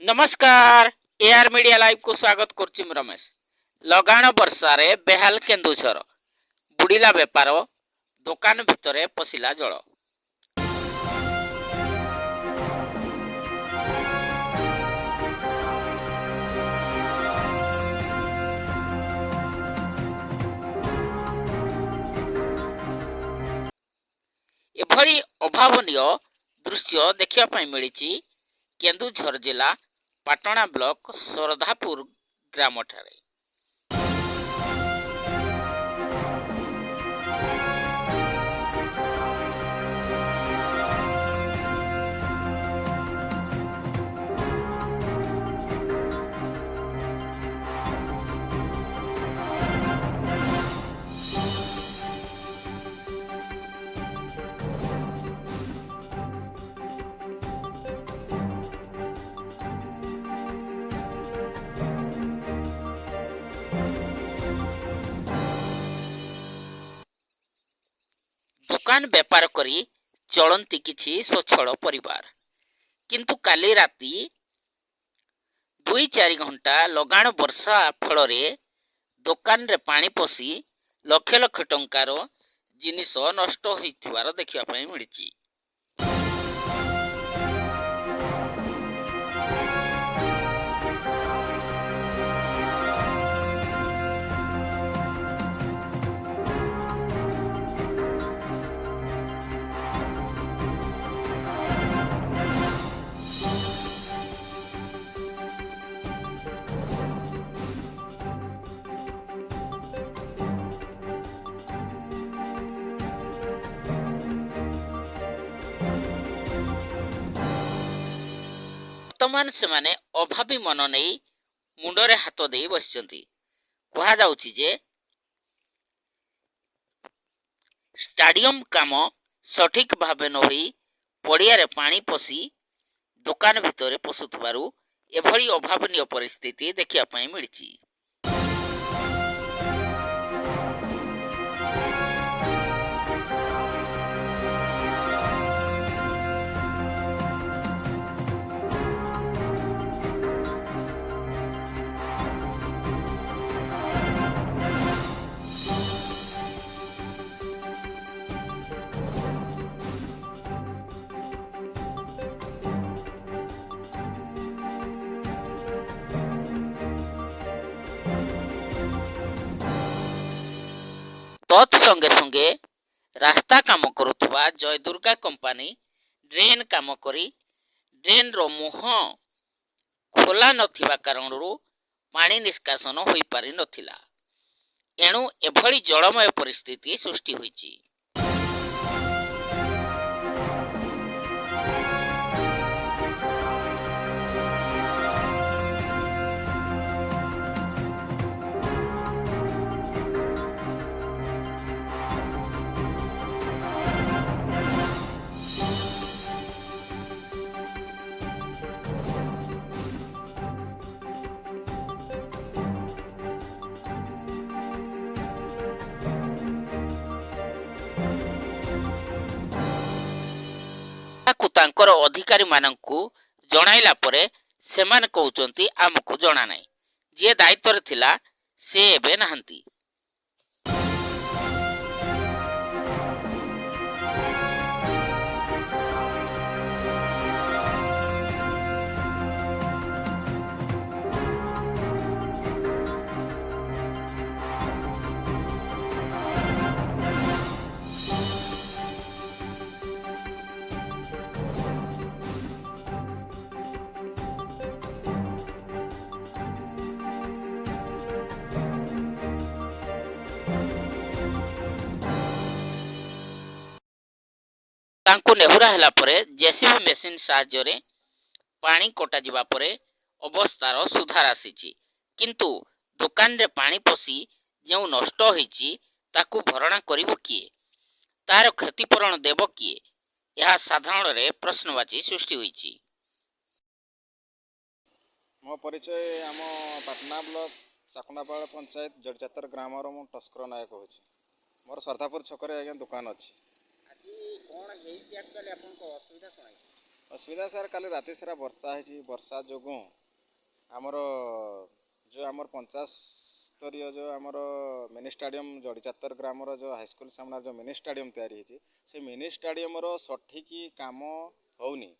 ନମସ୍କାର, air media ଲାଇଭକୁ ସ୍ୱାଗତ କରୁଛି ମୁଁ ରମେଶ। ଲଗାଣ ବର୍ଷାରେ ବେହାଲ କେନ୍ଦୁଝର। ବୁଡ଼ିଲା ବେପାର, ଦୋକାନ ଭିତରେ ପଶିଲା ଜଳ। ଏଭଳି ଅଭାବନୀୟ ଦୃଶ୍ୟ ଦେଖିବା ପାଇଁ ମିଳିଛି କେନ୍ଦୁଝର ଜିଲ୍ଲା ପାଟଣା ବ୍ଲକ ସରଧାପୁର ଗ୍ରାମଠାରେ। ଦୋକାନ ବେପାର କରି ଚଳନ୍ତି କିଛି ସ୍ୱଚ୍ଛଳ ପରିବାର। କିନ୍ତୁ କାଲି ରାତି 2-4 ଘଣ୍ଟା ଲଗାଣ ବର୍ଷା ଫଳରେ ଦୋକାନରେ ପାଣି ପଶି ଲକ୍ଷ ଲକ୍ଷ ଟଙ୍କାର ଜିନିଷ ନଷ୍ଟ ହୋଇଥିବାର ଦେଖିବା ପାଇଁ ମିଳିଛି। ବର୍ତ୍ତମାନ ସେମାନେ ଅଭାବୀ ମନ ନେଇ ମୁଣ୍ଡରେ ହାତ ଦେଇ ବସିଛନ୍ତି। କୁହାଯାଉଛି ଯେ ଷ୍ଟାଡିୟମ କାମ ସଠିକ ଭାବେ ନ ହୋଇ ପଡ଼ିଆରେ ପାଣି ପଶି ଦୋକାନ ଭିତରେ ପଶୁଥିବାରୁ ଏଭଳି ଅଭାବନୀୟ ପରିସ୍ଥିତି ଦେଖିବା ପାଇଁ ମିଳିଛି। ତତ୍ ସଙ୍ଗେ ସଙ୍ଗେ ରାସ୍ତା କାମ କରୁଥିବା ଜୟଦୁର୍ଗା କମ୍ପାନୀ ଡ୍ରେନ୍ କାମ କରି ଡ୍ରେନ୍ର ମୁହଁ ଖୋଲା ନଥିବା କାରଣରୁ ପାଣି ନିଷ୍କାସନ ହୋଇପାରି ନଥିଲା। ଏଣୁ ଏଭଳି ଜଳମୟ ପରିସ୍ଥିତି ସୃଷ୍ଟି ହୋଇଛି। ତାକୁ ତାଙ୍କର ଅଧିକାରୀମାନଙ୍କୁ ଜଣାଇଲା ପରେ ସେମାନେ କହୁଛନ୍ତି ଆମକୁ ଜଣା ନାହିଁ, ଯିଏ ଦାୟିତ୍ୱରେ ଥିଲା ସେ ଏବେ ନାହାନ୍ତି। ତାଙ୍କୁ ନେହୁରା ହେଲା ପରେ ଜେସିବି ମେସିନ୍ ସାହାଯ୍ୟରେ ପାଣି କଟାଯିବା ପରେ ଅବସ୍ଥାର ସୁଧାର ଆସିଛି। କିନ୍ତୁ ଦୋକାନରେ ପାଣି ପଶି ଯେଉଁ ନଷ୍ଟ ହୋଇଛି ତାକୁ ଭରଣା କରିବ କିଏ? ତାର କ୍ଷତିପୂରଣ ଦେବ କିଏ? ଏହା ସାଧାରଣରେ ପ୍ରଶ୍ନବାଚୀ ସୃଷ୍ଟି ହୋଇଛି। ମୋ ପରିଚୟ ଆମ ପାଟନା ବ୍ଲକ ଚାକୁଣ୍ଡାପାଳ ପଞ୍ଚାୟତ ଜଡ଼ିଚାତର ଗ୍ରାମର ମୁଁ ଟସ୍କର ନାୟକ କହୁଛି। ମୋର ସରଧାପୁର ଛକରେ ଆଜ୍ଞା ଦୋକାନ ଅଛି। ଆଜି କ'ଣ ହେଇଛି ଆକ୍ଚୁଆଲି, ଆପଣଙ୍କ ଅସୁବିଧା କ'ଣ ହେଇଛି? ଅସୁବିଧା ସାର୍, କାଲି ରାତି ସାରା ବର୍ଷା ହେଇଛି। ବର୍ଷା ଯୋଗୁଁ ଆମର ଯେଉଁ ଆମର ପଞ୍ଚାୟତ ସ୍ତରୀୟ ଯେଉଁ ଆମର ମିନି ଷ୍ଟାଡ଼ିୟମ୍, ଜଡ଼ିଚାତର ଗ୍ରାମର ଯେଉଁ ହାଇସ୍କୁଲ ସାମ୍ନାରେ ଯେଉଁ ମିନି ଷ୍ଟାଡ଼ିୟମ୍ ତିଆରି ହେଇଛି, ସେ ମିନି ଷ୍ଟାଡ଼ିୟମ୍ର ସଠିକ୍ କାମ ହେଉନି,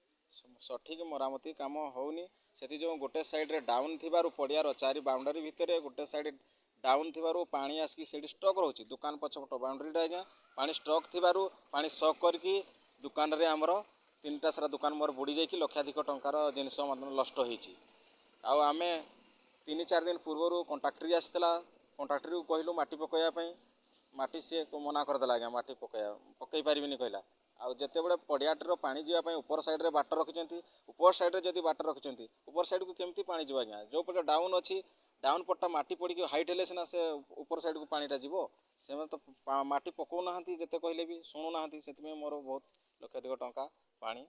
ସଠିକ୍ ମରାମତି କାମ ହେଉନି। ସେଥିଯୋଗୁଁ ଗୋଟେ ସାଇଡ଼୍ରେ ଡାଉନ୍ ଥିବାରୁ, ପଡ଼ିଆର ଚାରି ବାଉଣ୍ଡାରୀ ଭିତରେ ଗୋଟେ ସାଇଡ଼୍ ଡାଉନ୍ ଥିବାରୁ ପାଣି ଆସିକି ସେଇଠି ଷ୍ଟକ୍ ରହୁଛି। ଦୋକାନ ପଛପଟ ବାଉଣ୍ଡରୀଟା ଆଜ୍ଞା ପାଣି ଷ୍ଟକ୍ ଥିବାରୁ ପାଣି ସକ୍ କରିକି ଦୋକାନରେ ଆମର ତିନିଟା ସାରା ଦୋକାନ ମୋର ବୁଡ଼ି ଯାଇକି ଲକ୍ଷାଧିକ ଟଙ୍କାର ଜିନିଷ ମଧ୍ୟ ନଷ୍ଟ ହେଇଛି। ଆଉ ଆମେ 3-4 ଦିନ ପୂର୍ବରୁ କଣ୍ଟ୍ରାକ୍ଟରୀ ଆସିଥିଲା। କଣ୍ଟ୍ରାକ୍ଟରୀକୁ କହିଲୁ ମାଟି ପକାଇବା ପାଇଁ। ମାଟି ସିଏ ମନା କରିଦେଲା ଆଜ୍ଞା, ମାଟି ପକାଇ ପାରିବିନି କହିଲା। ଆଉ ଯେତେବେଳେ ପଡ଼ିଆଟିର ପାଣି ଯିବା ପାଇଁ ଉପର ସାଇଡ଼୍ରେ ବାଟ ରଖିଛନ୍ତି, ଉପର ସାଇଡ଼୍ରେ ଯଦି ବାଟ ରଖିଛନ୍ତି, ଉପର ସାଇଡ଼୍କୁ କେମିତି ପାଣି ଯିବ ଆଜ୍ଞା? ଯେଉଁ ପଟେ ଡାଉନ୍ ଅଛି, ଡାଉନ୍ ପଟଟା ମାଟି ପଡ଼ିକି ହାଇଟ୍ ହେଲେ ସିନା ସେ ଉପର ସାଇଡ଼୍କୁ ପାଣିଟା ଯିବ। ସେମାନେ ତ ମାଟି ପକାଉନାହାନ୍ତି, ଯେତେ କହିଲେ ବି ଶୁଣୁନାହାନ୍ତି। ସେଥିପାଇଁ ମୋର ବହୁତ ଲକ୍ଷାଧିକ ଟଙ୍କା ପାଣି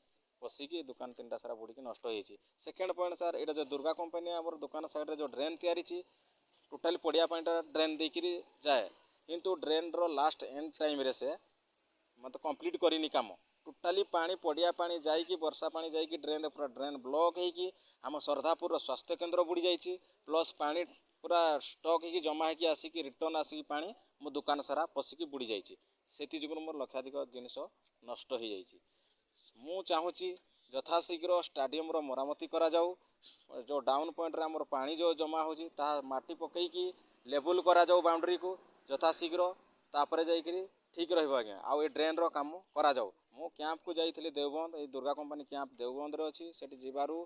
ପଶିକି ଦୋକାନ ତିନିଟା ସାରା ବୁଡ଼ିକି ନଷ୍ଟ ହେଇଛି। ସେକେଣ୍ଡ ପଏଣ୍ଟ ସାର୍, ଏଇଟା ଯେଉଁ ଦୁର୍ଗା କମ୍ପାନୀ ଆମର ଦୋକାନ ସାଇଡ଼୍ରେ ଯେଉଁ ଡ୍ରେନ୍ ତିଆରିଛି, ଟୋଟାଲି ପଡ଼ିଆ ପାଣିଟା ଡ୍ରେନ୍ ଦେଇକିରି ଯାଏ। କିନ୍ତୁ ଡ୍ରେନ୍ର ଲାଷ୍ଟ ଏଣ୍ଡ ଟାଇମ୍ରେ ସେ ମୋତେ କମ୍ପ୍ଲିଟ୍ କରିନି କାମ। ଟୋଟାଲି ପାଣି, ପଡ଼ିଆ ପାଣି ଯାଇକି, ବର୍ଷା ପାଣି ଯାଇକି ଡ୍ରେନ୍ରେ ପୁରା ଡ୍ରେନ୍ ବ୍ଲକ୍ ହେଇକି ଆମ ଶ୍ରଦ୍ଧାପୁରର ସ୍ୱାସ୍ଥ୍ୟ କେନ୍ଦ୍ର ବୁଡ଼ି ଯାଇଛି। ପ୍ଲସ୍ ପାଣି ପୁରା ଷ୍ଟକ୍ ହେଇକି ଜମା ହେଇକି ଆସିକି ରିଟର୍ଣ୍ଣ ଆସିକି ପାଣି ମୋ ଦୋକାନ ସାରା ପଶିକି ବୁଡ଼ି ଯାଇଛି। ସେଥିଯୋଗୁଁ ମୋର ଲକ୍ଷାଧିକ ଜିନିଷ ନଷ୍ଟ ହେଇଯାଇଛି। ମୁଁ ଚାହୁଁଛି ଯଥାଶୀଘ୍ର ଷ୍ଟାଡ଼ିୟମର ମରାମତି କରାଯାଉ। ଯେଉଁ ଡାଉନ୍ ପଏଣ୍ଟରେ ଆମର ପାଣି ଯେଉଁ ଜମା ହେଉଛି, ତାହା ମାଟି ପକାଇକି ଲେବୁଲ୍ କରାଯାଉ ବାଉଣ୍ଡରୀକୁ ଯଥାଶୀଘ୍ର, ତାପରେ ଯାଇକରି ଠିକ୍ ରହିବ ଆଜ୍ଞା। ଆଉ ଏ ଡ୍ରେନ୍ର କାମ କରାଯାଉ। ମୁଁ କ୍ୟାମ୍ପକୁ ଯାଇଥିଲି ଦେଓବନ୍ଦ, ଏଇ ଦୁର୍ଗା କମ୍ପାନୀ କ୍ୟାମ୍ପ ଦେଓବନ୍ଦରେ ଅଛି। ସେଠି ଯିବାରୁ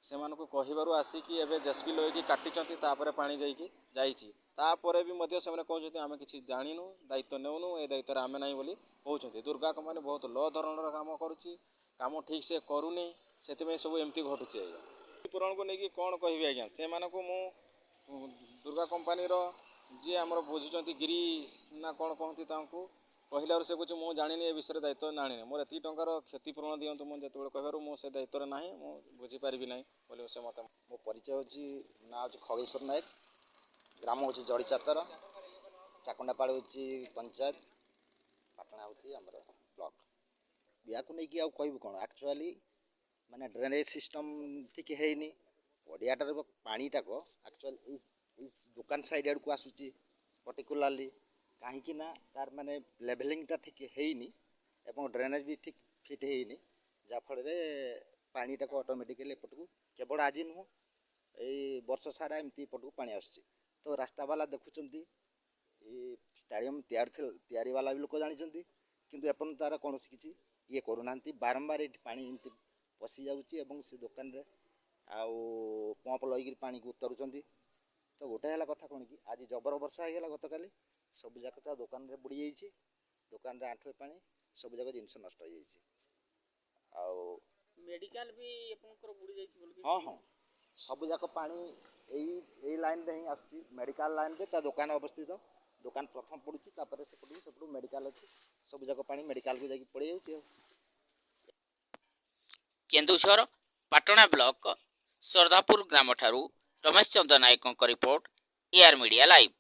ସେମାନଙ୍କୁ କହିବାରୁ ଆସିକି ଏବେ ଜେସିବି ଲଗେଇକି କାଟିଛନ୍ତି, ତାପରେ ପାଣି ଯାଇକି ଯାଇଛି। ତାପରେ ବି ମଧ୍ୟ ସେମାନେ କହୁଛନ୍ତି ଆମେ କିଛି ଜାଣିନୁ, ଦାୟିତ୍ୱ ନେଉନୁ, ଏ ଦାୟିତ୍ୱରେ ଆମେ ନାହିଁ ବୋଲି କହୁଛନ୍ତି। ଦୁର୍ଗା କମ୍ପାନୀ ବହୁତ ଲୋ ଧରଣର କାମ କରୁଛି, କାମ ଠିକ୍ ସେ କରୁନି, ସେଥିପାଇଁ ସବୁ ଏମିତି ଘଟୁଛି ଆଜ୍ଞା। ପୂରଣକୁ ନେଇକି କ'ଣ କହିବି ଆଜ୍ଞା ସେମାନଙ୍କୁ? ମୁଁ ଦୁର୍ଗା କମ୍ପାନୀର ଯିଏ ଆମର ବୁଝୁଛନ୍ତି, ଗିରି ନା କ'ଣ କହନ୍ତି, ତାଙ୍କୁ କହିଲାରୁ ସେ କହୁଛି ମୁଁ ଜାଣିନି, ଏ ବିଷୟରେ ଦାୟିତ୍ୱ ଜାଣିନି, ମୋର ଏତିକି ଟଙ୍କାର କ୍ଷତିପୂରଣ ଦିଅନ୍ତୁ। ମୁଁ ଯେତେବେଳେ କହିବାରୁ ମୁଁ ସେ ଦାୟିତ୍ୱରେ ନାହିଁ, ମୁଁ ବୁଝିପାରିବି ନାହିଁ ବୋଲି ସେ ମୋତେ। ମୋ ପରିଚୟ ହେଉଛି, ନାଁ ହେଉଛି ଖଗେଶ୍ୱର ନାୟକ, ଗ୍ରାମ ହେଉଛି ଜଡ଼ିଚାତର, ଚାକୁଣ୍ଡାପାଳ ହେଉଛି ପଞ୍ଚାୟତ, ପାଟଣା ହେଉଛି ଆମର ବ୍ଲକ। ୟାକୁ ନେଇକି ଆଉ କହିବୁ କ'ଣ? ଆକ୍ଚୁଆଲି ମାନେ ଡ୍ରେନେଜ୍ ସିଷ୍ଟମ୍ ଠିକ୍ ହେଇନି। ପଡ଼ିଆଟାର ପାଣିଟାକ ଆକ୍ଚୁଆଲି ଏଇ ଦୋକାନ ସାଇଡ଼୍ ଆଡ଼କୁ ଆସୁଛି ପର୍ଟିକୁଲାରଲି, କାହିଁକି ନା ତାର ମାନେ ଲେଭେଲିଂଟା ଠିକ୍ ହେଇନି ଏବଂ ଡ୍ରେନେଜ୍ ବି ଠିକ୍ ଫିଟ୍ ହେଇନି, ଯାହାଫଳରେ ପାଣିଟାକୁ ଅଟୋମେଟିକାଲି ଏପଟକୁ, କେବଳ ଆଜି ନୁହଁ, ଏଇ ବର୍ଷ ସାରା ଏମିତି ଏପଟକୁ ପାଣି ଆସୁଛି। ତ ରାସ୍ତାବାଲା ଦେଖୁଛନ୍ତି, ଏ ଷ୍ଟାଡ଼ିୟମ୍ ତିଆରି ତିଆରି ବାଲା ବି ଲୋକ ଜାଣିଛନ୍ତି, କିନ୍ତୁ ଏପର୍ଯ୍ୟନ୍ତ ତାର କୌଣସି କିଛି ଇଏ କରୁନାହାନ୍ତି। ବାରମ୍ବାର ଏଇଠି ପାଣି ଏମିତି ପଶିଯାଉଛି ଏବଂ ସେ ଦୋକାନରେ ଆଉ ପମ୍ପ ଲଗେଇକିରି ପାଣିକୁ ଉତାରୁଛନ୍ତି। ତ ଗୋଟେ ହେଲା କଥା କ'ଣ କି ଆଜି ଜବର ବର୍ଷା ହେଇଗଲା ଗତକାଲି, ସବୁଯାକ ତା ଦୋକାନରେ ବୁଡ଼ି ଯାଇଛି। ଦୋକାନରେ ଆଣ୍ଠୁଏ ପାଣି, ସବୁଯାକ ଜିନିଷ ନଷ୍ଟ ହେଇଯାଇଛି। ଆଉ ମେଡ଼ିକାଲ ବି ଆପଣଙ୍କର ବୁଡ଼ି ଯାଇଛି ବୋଲି? ହଁ, ସବୁଯାକ ପାଣି ଏଇ ଲାଇନ୍ରେ ହିଁ ଆସୁଛି। ମେଡ଼ିକାଲ ଲାଇନ୍ରେ ତା ଦୋକାନ ଅବସ୍ଥିତ। ଦୋକାନ ପ୍ରଥମ ପଡ଼ୁଛି, ତାପରେ ସେପଟକୁ ମେଡ଼ିକାଲ ଅଛି। ସବୁଯାକ ପାଣି ମେଡ଼ିକାଲକୁ ଯାଇକି ପଳେଇ ଯାଉଛି। ଆଉ କେନ୍ଦୁଝର ପାଟଣା ବ୍ଲକ ଶ୍ରଦ୍ଧାପୁର ଗ୍ରାମଠାରୁ ରମେଶ ଚନ୍ଦ୍ର ନାୟକଙ୍କ ରିପୋର୍ଟ, ଏୟାର ମିଡ଼ିଆ ଲାଇଭ୍।